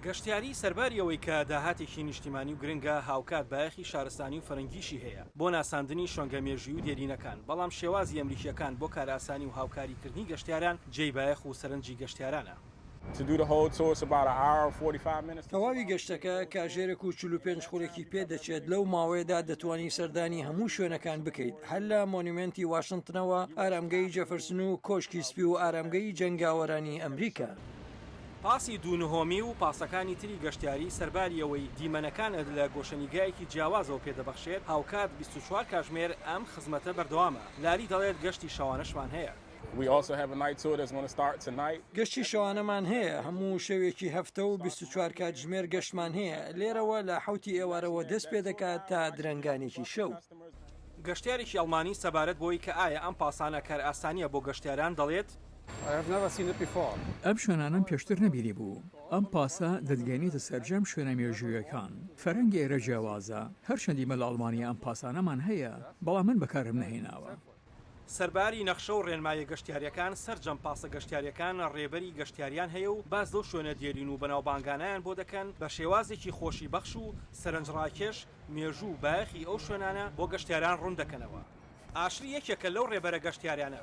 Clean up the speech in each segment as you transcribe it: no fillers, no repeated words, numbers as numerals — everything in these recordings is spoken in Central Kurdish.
گەشتیاری سەرباری ئەوەی کە داهاتێکی نیشتیمانی و گرنگە، هاوکات بایەخی شارستانی و فەرەنگیشی هەیە بۆ ناساندنی شوێنگە مێژووی و دێرینەکان، بەڵام شێوازی ئەمریکییەکان بۆ کارئاسانی و هاوکاریکردنی گەشتیاران جێی بایەخ و سەرنجی گەشتیارانە. تەواوی گەشتەکە کاژێرێک و 45 خولەکی پێ دەچێت، لەو ماوەیەدا دەتوانی سەردانی هەموو شوێنەکان بکەیت، هەر لە مۆنیومێنتی واشنتنەوە، ئارامگەی جێفرسن و کۆشکی سپی و ئارامگەی جەنگاوەرانی ئەمریکا. پاسی دوو نهۆمی و پاسەکانی تری گەشتیاری سەرباری ئەوەی دیمەنەکانت لە گۆشەنیگایەکی جیاوازەوە پێدەبەخشێت، هاوکات 24 کاژمێر ئەم خزمەتە بەردەوامە. لاری دەڵێت گەشتی شەوانەشمان هەیە. گەشتی شەوانەمان هەیە، هەموو شەوێکی هەفتە و 24 کاتژمێر گەشتمان هەیە، لێرەوە لە حەوتی ئێوارەوە دەست پێدەکات تا درەنگانێکی شەو. گەشتیارێکی ئەڵمانی سەبارەت بەوەی کە ئایا ئەم پاسانە کارئاسانییە بۆ گەشتیاران دەڵێت، ئەم شوێنانەم پێشتر نەبینیبوو. ئەم پاسە دەتگەیەنێتە سەرجەم شوێنە مێژوویەکان. فەرهەنگی ئێرە جیاوازە. هەرچەند ئیمە لە ئەڵمانیا ئەم پاسانەمان هەیە، بەڵام من بەکارم نەهێناوە. سەرباری نەخشە و ڕێنماییە گەشتیارییەکان، سەرجەم پاسە گەشتیارییەکان ڕێبەری گەشتیاریان هەیە و باس لەو شوێنە دێرین و بەناوبانگانەیان بۆ دەکەن بە شێوازێکی خۆشی بەخش و سەرنجڕاکێش مێژوو و بایەخی ئەو شوێنانە بۆ گەشتیاران ڕوون دەکەنەوە. ئاشلی یەکێکە لەو ڕێبەرە گەشتیارانە.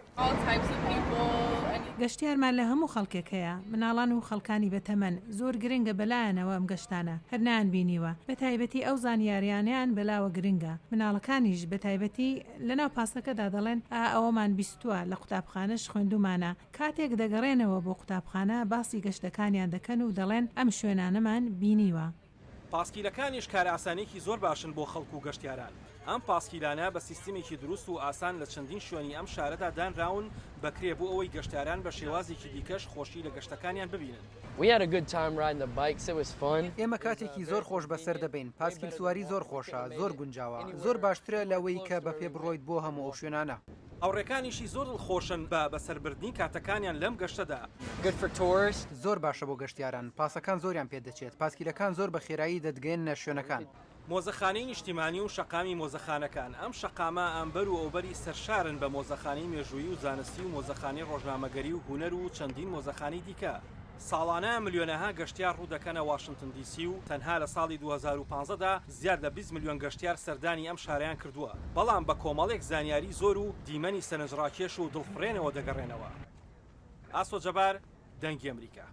گەشتیارمان لە هەموو خەڵکێک هەیە، مناڵان و خەڵکانی بەتەمەن، زۆر گرنگە بەلایانەوە ئەم گەشتانە، هەر نەیانبینیوە، بەتایبەتی ئەو زانیاریانەیان بەلاوە گرنگە، مناڵەکانیش بەتایبەتی لەناو پاسەکەدا دەڵێن ئا ئەوەمان بیستووە لە قوتابخانەش خوێندوومانە، کاتێک دەگەڕێنەوە بۆ قوتابخانە باسی گەشتەکانیان دەکەن و دەڵێن ئەم شوێنانەمان بینیوە. پاسکیلەکانیش کارئاسانیەکی زۆر باشن بۆ خەڵک و گەشتیاران. ئەم پاسکیلانە بە سیستمێکی دروست و ئاسان لە چەندین شوێنی ئەم شارەدا دانراون بە کرێ بۆ ئەوەی گەشتیاران بە شێوازێکی دیکەش خۆشی لە گەشتەکانیان ببینن. ئێمە کاتێکی زۆر خۆش بەسەر دەبەین، پاسکیلسواری زۆر خۆشە، زۆر گونجاوە، زۆر باشترە لەوەی کە بە پێ بڕۆیت بۆ هەموو ئەو شوێنانە. هاوڕێکانیشی زۆر دڵخۆشن بە بەسەربردنی کاتەکانیان لەم گەشتەدا. زۆر باشە بۆ گەشتیاران، پاسەکان زۆریان پێدەچێت، پاسکیلەکان زۆر بە خێرایی دەتگەیەننە شوێنەکان. مۆزەخانەی نیشتیمانی و شەقامی مۆزەخانەکان، ئەم شەقامە ئەمبەر و ئەوبەری سەرشارن بە مۆزەخانەی مێژوویی و زانستی و مۆزەخانەی ڕۆژنامەگەری و هونەر و چەندین مۆزەخانەی دیکە. ساڵانە ملیۆنەها گەشتیار ڕوودەکەنە واشنتن دی سی و تەنها لە ساڵی 2015 دا زیاد لە 20 ملیۆن گەشتیار سەردانی ئەم شارەیان کردووە، بەڵام بە کۆمەڵێک زانیاری زۆر و دیمەنی سەرنجڕاکێش و دڵفڕێنەوە دەگەڕێنەوە. ئاسۆ جەبار، دەنگی ئەمریکا.